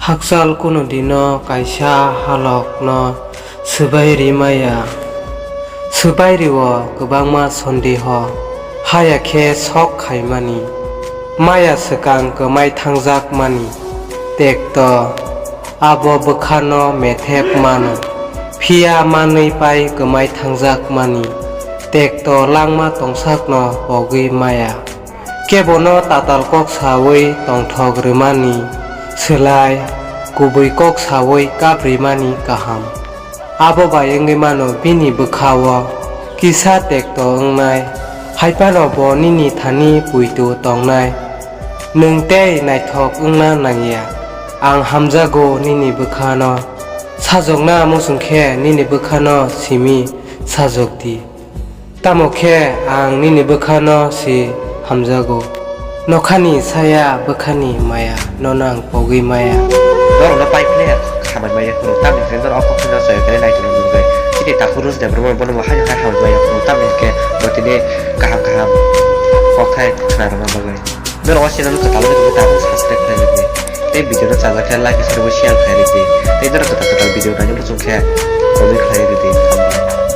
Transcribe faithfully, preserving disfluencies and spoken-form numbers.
Hakchal kunu dino kaisa halokno swbai ri maya. Swbai rio kwbangma sondeho, haya khe sok khaimani. Maya swkang kwmai thangjak mani, tekto abo bwkhano methep mano, phiya manwi pai kwmai thangjak mani, tekto langma tongsakno pogwi maya. Kebono tatal kok sawi tongthok rwmani swlai kubui kok sawi kap rimani kaham. Abo bai wngwi mano bini bwkha-o kisa tekto wngnai, hai phano bo nini thani poito tongnai. Nwng tei naithok wngna nangya. Ang hamjago nini bwkhano. Sajokna muchung khe nini bwkhano simi sajok di. Tamo khe ang nini bwkhano se hamjago. Nokhani saya bwkhani maya nono ang pogwi maya. Norokno pai philai ya khamai maya phuru, tamni hwnkhe norok o kok phano chaya khe naitugwi nukjai. Chini takhuk Rus Debbarma bono bo haino hai hamai maya phuru, tamni hwnkhe bo tini kaham kaham kokthai khna rwna bagwi. Norok o channel kwtal wngwi tongkhe tabuk subscribe khlai rwdi. Tei video no chajak khe like, share, bo share khlai rwdi. Tei norok kwtal kwtal video naina muchung khe comment khlai rwdi. Hambai.